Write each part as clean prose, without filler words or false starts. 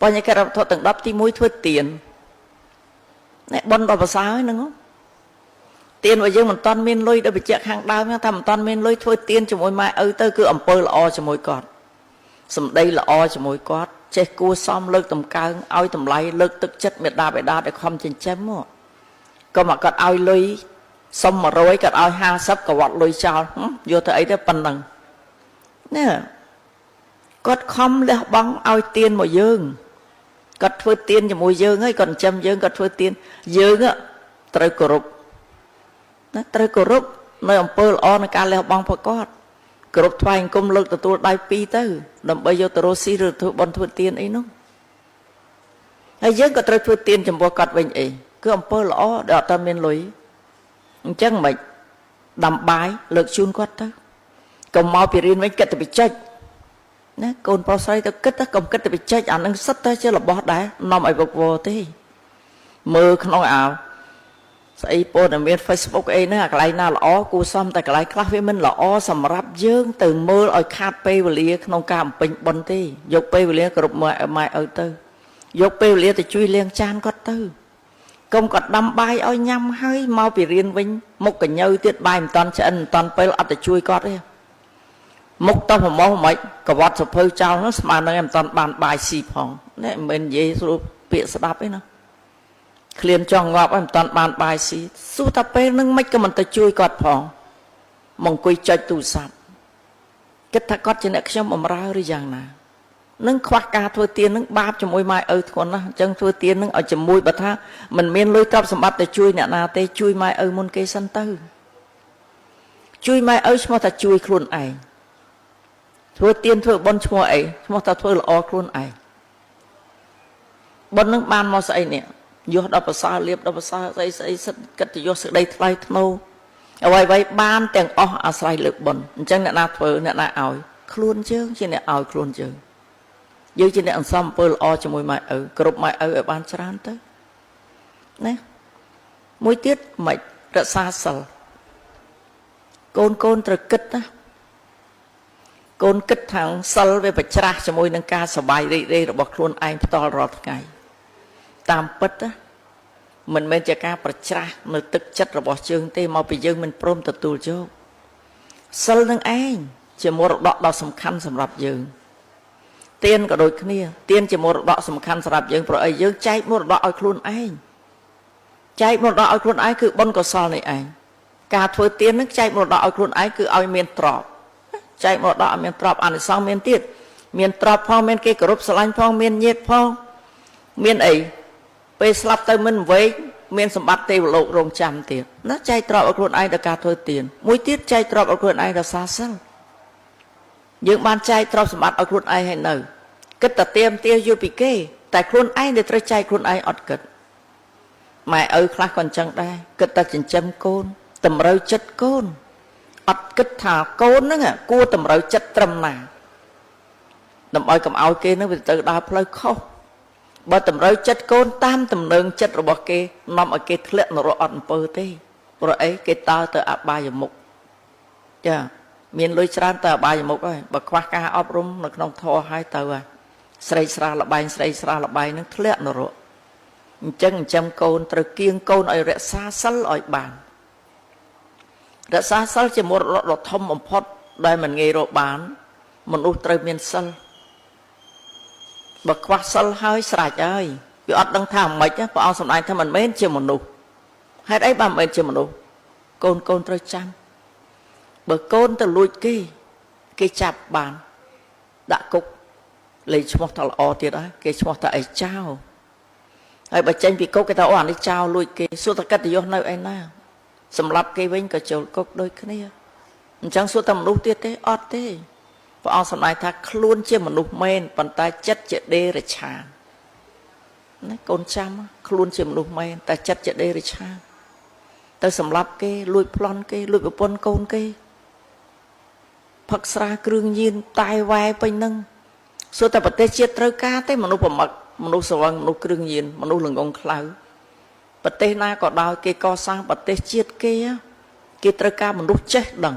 បញ្ញកិរិយាវត្ថុទាំង10ទី1ធ្វើទាននេះបុណ្យដ៏ប្រសើរហ្នឹងទានរបស់យើងមិនតាន់មានលុយដល់បញ្ជាក់ខាងដើមថាមិនតាន់មានលុយធ្វើទានជាមួយម៉ែឪទៅគឺអំពើល្អជាមួយគាត់សម្ដីល្អជាមួយគាត់ចេះគួសមលើកតម្កើងឲ្យតម្លៃលើកទឹកចិត្តមេដាបេដាដែលខំចិញ្ចឹមមកក៏មកគាត់ឲ្យលុយសុំ100គាត់ឲ្យ50ក៏វត្តលុយចោលយកទៅអីទៅប៉ុណ្ណឹងនេះគាត់ខំលះបង់ឲ្យទានមកយើងគាត់ធ្វើទានជាមួយយើងហើយគាត់ចិញ្ចឹមយើងគាត់ធ្វើទានយើងត្រូវគោរពណាត្រូវគោរពនៅអំពើល្អនៃការលះបង់របស់គាត់គោរពថ្វាយអង្គមលើកទទួលដៃពីរទៅដើម្បីយកទៅរស់ស៊ីឬធ្វើបុណ្យធ្វើទានអីនោះហើយយើងក៏ត្រូវធ្វើទានចំពោះគាត់វិញអីគឺអំពើល្អដែលអត់តែមានលុយអញ្ចឹងមិនដាំបាយលើកជូនគាត់ទៅកុំមកពីរៀនវិញគិតតែបច្ចេកណាកូនប្រុសស្រីទៅគិតទៅកុំគិតតែបច្ចេកអានឹងសិតតែជារបស់ដែរនាំឲ្យវឹកវរទេមើលក្នុងអាស្អីព័ត៌មាន Facebook អីហ្នឹងអាកន្លែងណាល្អគួរសមតែកន្លែងខ្លះវាមិនល្អសម្រាប់យើងទៅមើលឲ្យខាតពេលវេលាក្នុងការបំពេញបុណ្យទេយកពេលវេលាគ្រប់ម៉ែម៉ែឪទៅយកពេលវេលាទៅជួយលាងចានគាត់ទៅកុំគាត់ដាំបាយឲ្យញ៉ាំហើយមកពីរៀនវិញមុខកញើទៀតបាយមិនតាន់ឆ្អិនមិនតាន់ពេលអត់ទៅជួយគាត់ទេមុខតោះប្រមោះមិនកវត្តសភៅចោលនោះស្មាននឹងមិនតាន់បានបាយស៊ីផងនេះមិនមែននិយាយស្រួលពាក្យស្ដាប់ទេណាឃ្លានចង់ងាប់ហើយមិនតាន់បានបាយស៊ីសួរថាពេលនឹងមិនក៏មិនទៅជួយគាត់ផងមកអង្គុយចុចទូរស័ព្ទគិតថាគាត់ជាអ្នកខ្ញុំបំរើឬយ៉ាងណានឹងខ្វះការធ្វើទាននឹងបាបជាមួយម៉ែឪធ្ងន់ណាស់អញ្ចឹងធ្វើទាននឹងឲ្យជាមួយបើថាមិនមានលុយទ្រព្យសម្បត្តិទៅជួយអ្នកណាទេជួយម៉ែឪមុនគេសិនទៅជួយម៉ែឪឈ្មោះថាជួយខ្លួនឯងធ្វើទានធ្វើបុណ្យឈ្មោះអីឈ្មោះថាធ្វើល្អខ្លួនឯងបុណ្យនឹងបានមកស្អីនេះយសដល់ប្រសើរលៀបដល់ប្រសើរស្អីស្អីសិតកិត្តិយសសេចក្តីថ្លៃថ្នូរអ្វីអ្វីបានទាំងអស់អាស្រ័យលើបុណ្យអញ្ចឹងអ្នកណាធ្វើអ្នកណាឲ្យខ្លួនយើងជាអ្នកឲ្យខ្លួនយើងយើងជាអ្នកអន្សំអំពើល្អជាមួយម៉ែឪគ្រប់ម៉ែឪឲ្យបានច្រើនទៅណាមួយទៀតមិនរក្សាសិលកូនកូនត្រូវគិតណាកូនគិតថាសិលវាប្រច្រាស់ជាមួយនឹងការសបាយរីករាយរបស់ខ្លួនឯងផ្ទាល់រាល់ថ្ងៃតាមពិតណាមិនមែនជាការប្រច្រាស់នៅទឹកចិត្តរបស់យើងទេមកពីយើងមិនព្រមទទួលយកសិលនឹងឯងជាមរតកដ៏សំខាន់សម្រាប់យើងទានក៏ដូចគ្នាទានជាមរតកសំខាន់សម្រាប់យើងព្រោះអីយើងចែកមរតកឲ្យខ្លួនឯងចែកមរតកឲ្យខ្លួនឯងគឺបុណ្យកុសលនេះឯងការធ្វើទាននឹងចែកមរតកឲ្យខ្លួនឯងគឺឲ្យមានទ្រព្យចែកមរតកឲ្យមានទ្រព្យអានិសង្សមានទៀតមានទ្រព្យផងមានគេគោរពស្រឡាញ់ផងមានញាតិផងមានអីពេលស្លាប់ទៅមិនវែងមានសម្បត្តិទេវលោករងចាំទៀតណាចែកទ្រព្យឲ្យខ្លួនឯងដោយការធ្វើទានមួយទៀតចែកទ្រព្យឲ្យខ្លួនឯងដោយសារសិលយើងបានចែកទ្រព្យសម្បត្តិឲ្យខ្លួនឯងហើយនៅគិតតែទៀមទាយកពីគេតែខ្លួនឯងដែលត្រូវចែកខ្លួនឯងអត់គិតម៉ែឪខ្លះក៏អញ្ចឹងដែរគិតតែចិញ្ចឹមកូនតម្រូវចិត្តកូនអត់គិតថាកូនហ្នឹងគួរតម្រូវចិត្តត្រឹមណាដើម្បីកុំឲ្យគេហ្នឹងវាទៅដើរផ្លូវខុសបើតម្រូវចិត្តកូនតាមទំនើងចិត្តរបស់គេនាំឲ្យគេធ្លាក់នរកអត់អំពើទេព្រោះអីគេតើទៅអបាយមុខចាមានលុយច្រើនទៅអបាយមុខហើយបើខ្វះការអប់រំនៅក្នុងធម៌ហើយទៅហើយស្រីស្រះលបែងស្រីស្រះលបែងនឹងធ្លាក់នរកអញ្ចឹងចិញ្ចឹមកូនត្រូវគៀងកូនឲ្យរក្សាសិលឲ្យបានរក្សាសិលជាមរតកដ៏ធំបំផុតដែលមិនងាយរកបានមនុស្សត្រូវមានសិលបើខ្វះសិលហើយស្រេចហើយវាអត់ដឹងថាម៉េចព្រះអង្គសម្ដែងថាមិនមែនជាមនុស្សហេតុអីបានមិនមែនជាមនុស្សកូនកូនត្រូវចាំបើកូនទៅលួចគេគេចាប់បានដាក់គុកលេខឈ្មោះថាល្អទៀតហើយគេឈ្មោះថាអីចៅហើយបើចេញពីគុកគេថាអូអានេះចៅលួចគេសួរតកិត្តិយសនៅឯណាសម្រាប់គេវិញក៏ចូលគុកដូចគ្នាអញ្ចឹងសួរតែមនុស្សទៀតទេអត់ទេព្រះអង្គសម្ដែងថាខ្លួនជាមនុស្សមែនប៉ុន្តែចិត្តជាដេរឆានណាកូនចាំខ្លួនជាមនុស្សមែនតែចិត្តជាដេរឆានទៅសម្លាប់គេលួចប្លន់គេលួចប្រពន្ធកូនគេផឹកស្រាគ្រឿងញៀនតែវ៉ែពេញនឹងសួរតែប្រទេសជាតិត្រូវការទេមនុស្សប្រមឹកមនុស្សស្វឹងមនុស្សគ្រឿងញៀនមនុស្សល្ងងខ្លៅប្រទេសណាក៏ដោយគេកសាងប្រទេសជាតិគេគេត្រូវការមនុស្សចេះដឹង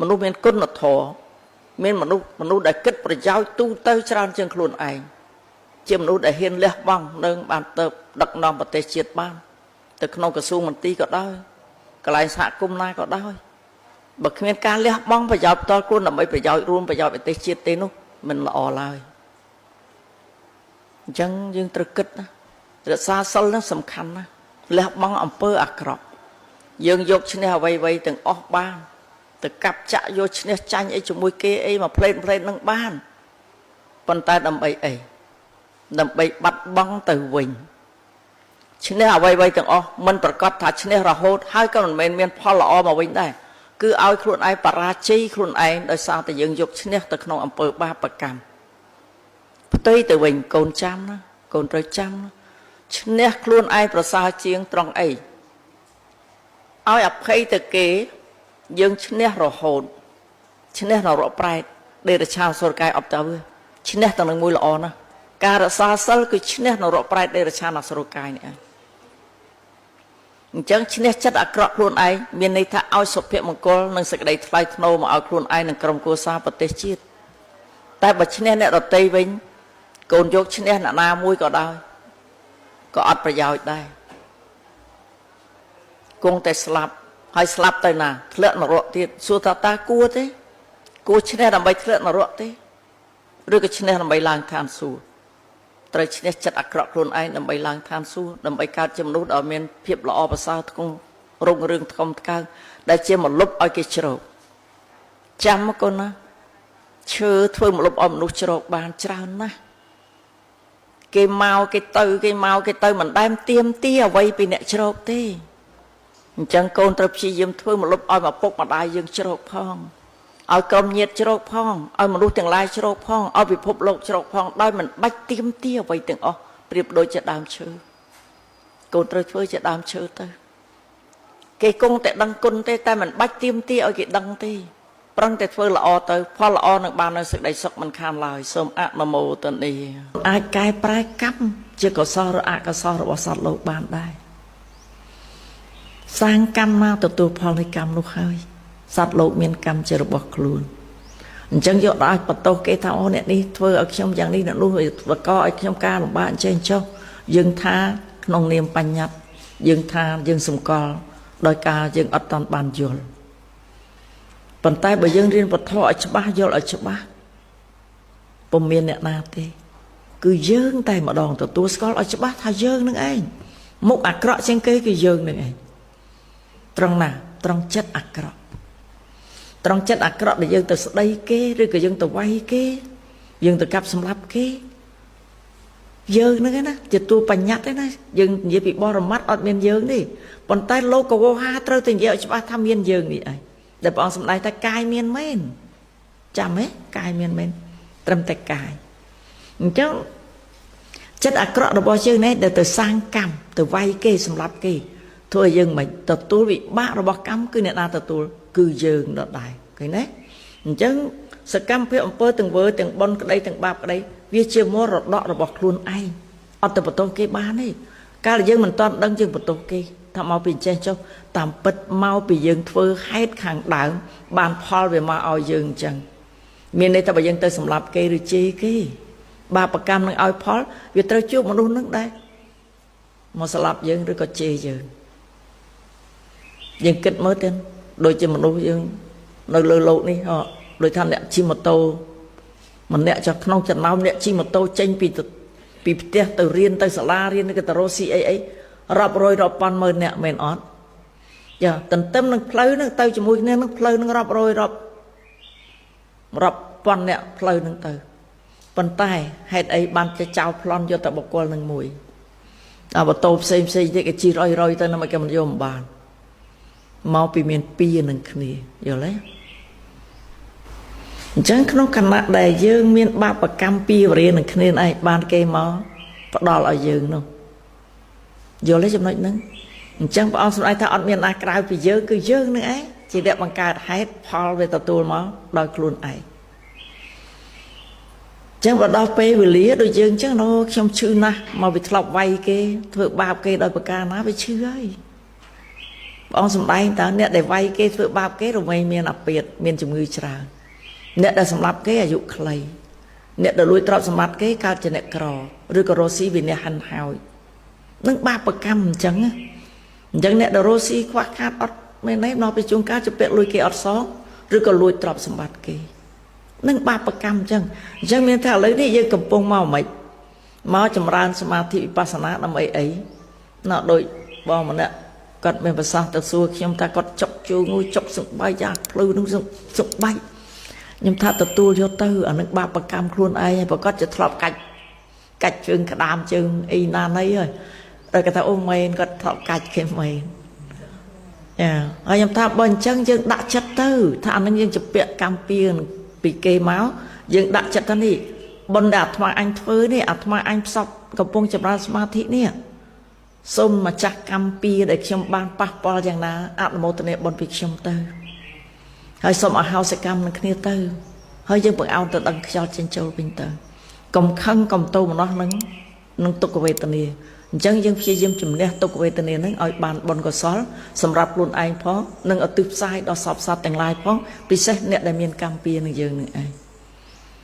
មនុស្សមានគុណធម៌មានមនុស្សមនុស្សដែលគិតប្រយោជន៍ទូទៅច្រើនជាងខ្លួនឯង ជាមនុស្សដែលហ៊ានលះបង់នឹងបានទៅដឹកនាំប្រទេសជាតិបានទៅក្នុងក្រសួងមន្ទីរក៏ដោយកន្លែងសហគមន៍ណាក៏ដោយបើគ្មានការលះបង់ប្រយោជន៍ផ្ទាល់ខ្លួនដើម្បីប្រយោជន៍រួមប្រយោជន៍ប្រទេសជាតិទេនោះមិនល្អឡើយអញ្ចឹងយើងត្រូវគិតណារក្សាសិលនឹងសំខាន់ណាស់លះបង់អំពើអាក្រក់យើងយកឈ្នះអ្វីៗទាំងអស់បានទៅកាប់ចាក់យកឈ្នះចាញ់អីជាមួយគេអីមកផ្លេតផ្លេតនឹងបានប៉ុន្តែដើម្បីអីដើម្បីបាត់បង់ទៅវិញឈ្នះអ្វីៗទាំងអស់មិនប្រកាសថាឈ្នះរហូតហើយក៏មិនមែនមានផលល្អមកវិញដែរគឺឲ្យខ្លួនឯងបរាជ័យខ្លួនឯងដោយសារតែយើងយកឈ្នះទៅក្នុងអំពើបាបកម្មផ្ទុយទៅវិញកូនចាំណាកូនត្រូវចាំណាឈ្នះខ្លួនឯងប្រសើរជាងត្រង់អីឲ្យអភ័យទៅគេយើងឈ្នះរហូតឈ្នះនរកប្រែតដេរឆានសុរកាយអបទៅឈ្នះទាំងនឹងមួយល្អណាស់ការរក្សាសិលគឺឈ្នះនរកប្រែតដេរឆានអសុរកាយនេះឯងអញ្ចឹងឈ្នះចិត្តអាក្រក់ខ្លួនឯងមានន័យថាឲ្យសុភមង្គលនិងសេចក្តីថ្លៃថ្នូរមកឲ្យខ្លួនឯងនិងក្រុមគ្រួសារប្រទេសជាតិតែបើឈ្នះអ្នកដទៃវិញកូនយកឈ្នះអ្នកណាមួយក៏ដោយក៏អត់ប្រយោជន៍ដែរគង់តែស្លាប់ហើយស្លាប់ទៅណាធ្លាក់នរកទៀតសួរថាតើគួរទេគួរឈ្នះដើម្បីធ្លាក់នរកទេឬក៏ឈ្នះដើម្បីឡើងឋានសួគ៌ត្រូវឈ្នះចិត្តអាក្រក់ខ្លួនឯងដើម្បីឡើងឋានសួគ៌ដើម្បីកើតជាមនុស្សដ៏មានភាពល្អប្រសើរធ្ងន់រុងរឿងថ្កុំថ្កើងដែលជាមលុបឲ្យគេជ្រោកចាំកូនណាឈើធ្វើមលុបឲ្យមនុស្សជ្រោកបានច្រើនណាស់គេមកគេទៅគេមកគេទៅមិនដែលទៀមទាអ្វីពីអ្នកជ្រោកទេអញ្ចឹងកូនត្រូវព្យាយាមធ្វើមលុបឲ្យឪពុកម្ដាយយើងជ្រោកផងឲ្យក្រុមញាតិជ្រោកផងឲ្យមនុស្សទាំងឡាយជ្រោកផងឲ្យពិភពលោកជ្រោកផងដោយមិនបាច់ទៀមទាអ្វីទាំងអស់ប្រៀបដូចជាដើមឈើកូនត្រូវធ្វើជាដើមឈើទៅគេគង់តែដឹងគុណទេតែមិនបាច់ទៀមទាឲ្យគេដឹងទេប្រឹងតែធ្វើល្អទៅផលល្អនឹងបាននៅសេចក្តីសុខមិនខានឡើយសូមអនុមោទនាអាចកែប្រែកម្មជាកុសលឬអកុសលរបស់សត្វលោកបានដែរសាងកម្មមកទទួលផលនៃកម្មនោះហើយសត្វលោកមានកម្មជារបស់ខ្លួនអញ្ចឹងយកដល់បន្ទោសគេថាអូអ្នកនេះធ្វើឲ្យខ្ញុំយ៉ាងនេះអ្នកនោះបកឲ្យខ្ញុំការលំបាកអញ្ចេះចុះយើងថាក្នុងនាមបញ្ញត្តិយើងថាយើងសម្គាល់ដោយការយើងអត់តាន់បានយល់ប៉ុន្តែបើយើងរៀនពធឲ្យច្បាស់យល់ឲ្យច្បាស់ពុំមានអ្នកណាទេគឺយើងតែម្ដងទទួលស្គាល់ឲ្យច្បាស់ថាយើងនឹងឯងមុខអាក្រក់ជាងគេគឺយើងនឹងឯងត្រង់ណាត្រង់ចិត្តអាក្រក់ត្រង់ចិត្តអាក្រក់ដែលយើងទៅស្ដីគេឬក៏យើងទៅវាយគេយើងទៅកាប់សម្លាប់គេយើងហ្នឹងឯណាជាតួបញ្ញត្តិឯណាយើងនិយាយពីបរមត្តអត់មានយើងទេប៉ុន្តែលោកវោហាត្រូវតែនិយាយឲ្យច្បាស់ថាមានយើងនេះឯងដែលព្រះអង្គសម្ដែងថាកាយមានមែនចាំទេកាយមានមែនត្រឹមតែកាយអញ្ចឹងចិត្តអាក្រក់របស់យើងនេះដែលទៅសាងកម្មទៅវាយគេសម្លាប់គេធ្វើឲ្យយើងមិនទទួលវិបាករបស់កម្មគឺអ្នកណាទទួលគឺយើងដដែលឃើញទេអញ្ចឹងសកម្មភាពអំពើទាំងវើទាំងបុណ្យក្តីទាំងបាបក្តីវាជាមរតករបស់ខ្លួនឯងអត់ទៅបន្ទោសគេបានទេកាលយើងមិនទាន់ដឹងយើងបន្ទោសគេថាមកពីចេះចុះតាមពិតមកពីយើងធ្វើហេតុខាងដើមបានផលវាមកឲ្យយើងអញ្ចឹងមានន័យថាបើយើងទៅសម្លាប់គេឬជេរគេបាបកម្មនឹងឲ្យផលវាត្រូវជួបមនុស្សនឹងដែរមកស្លាប់យើងឬក៏ជេរយើងយើងគិតមើលទៅដូចជាមនុស្សយើងនៅលើលោកនេះហ៎ដូចថាអ្នកជិះម៉ូតូម្នាក់ចុះក្នុងចំណោមអ្នកជិះម៉ូតូចេញពីផ្ទះទៅរៀនទៅសាលារៀនក៏ទៅរកស៊ីអីអីរាប់រយរាប់ពាន់ម៉ឺនអ្នកមែនអត់ចាទន្ទឹមនឹងផ្លូវនឹងទៅជាមួយគ្នានឹងផ្លូវនឹងរាប់រយរាប់ពាន់អ្នកផ្លូវនឹងទៅប៉ុន្តែហេតុអីបានគេចោលប្លន់យកតែបុគ្គលនឹងមួយដល់ម៉ូតូផ្សេងផ្សេងទៀតគេជិះរយរយទៅនឹងគេមិនយកមិនបានមកពីមានពីនឹងគ្នាយល់ទេអញ្ចឹងក្នុងគណៈដែលយើងមានបាបកម្មពីវរានឹងគ្នាឯងបានគេមកផ្ដល់ឲ្យយើងនោះយល់ទេចំណុចហ្នឹងអញ្ចឹងព្រះអង្គសម្ដែងថាអត់មានណាក្រៅពីយើងគឺយើងនឹងឯងជាអ្នកបង្កើតហេតុផលវាទទួលមកដោយខ្លួនឯងចឹងបើដល់ពេលវេលាដូចយើងចឹងអូខ្ញុំឈឺណាស់មកវាធ្លាប់វាយគេធ្វើបាបគេដោយប្រការណាវាឈឺហើយព្រះអង្គសម្ដែងតើអ្នកដែលវាយគេធ្វើបាបគេរមែងមានអាពាធមានជំងឺច្រើនអ្នកដែលសម្លាប់គេអាយុខ្លីអ្នកដែលលួចទ្រព្យសម្បត្តិគេកើតជាអ្នកក្រ ឬក៏រស់ស៊ីវិន័យហិនហោចនឹងបាបកម្មអញ្ចឹងណាអញ្ចឹងអ្នកដែលរស់ស៊ីខ្វះខាតអត់មែនទេមកពីជួនកាលជពាក់លុយគេអត់សងឬក៏លួចទ្រព្យសម្បត្តិគេនឹងបាបកម្មអញ្ចឹងអញ្ចឹងមានថាឥឡូវនេះយើងកំពុងមកមិនមកចម្រើនសមាធិវិបស្សនាដើម្បីអីណោះដូចបងម្នាក់គាត់មានប្រសាសន៍ទៅសួរខ្ញុំថាគាត់ចុកជើងមួយចុកសង្បែកអាភ្លឺនឹងសង្បែកខ្ញុំថាទទួលយកទៅអានឹងបាបកម្មខ្លួនឯងហើយប្រកាសជាធ្លាប់កាច់កាច់ជើងក្តាមជើងអីណាណីហើយតែគាត់ថាអូមែនគាត់ធ្លាប់កាច់គេមែនចាហើយខ្ញុំថាបើអញ្ចឹងយើងដាក់ចិត្តទៅថាអានឹងយើងជពាក់កម្មពៀនពីគេមកយើងដាក់ចិត្តទៅនេះបុណ្យដែលអាត្មាអញធ្វើនេះអាត្មាអញផ្សព្វកំពុងចម្រើនសមាធិនេះសូមម្ចាស់កម្មពៀដែលខ្ញុំបានប៉ះពាល់យ៉ាងណាអនុមោទនាបុណ្យពីខ្ញុំទៅហើយសូមអហោសិកម្មនឹងគ្នាទៅហើយយើងបង្អោនទៅដឹងខ្យល់ចេញចូលវិញទៅកុំខឹងកុំទោមនោះនឹងនឹងទុក្ខវេទនាអញ្ចឹងយើងព្យាយាមជំនះទុក្ខវេទនានឹងឲ្យបានបុណ្យកុសលសម្រាប់ខ្លួនឯងផងនិងឧទ្ទិសផ្សាយដល់សព្វសត្វទាំងឡាយផងពិសេសអ្នកដែលមានកម្មពៀនឹងយើងនឹងឯង។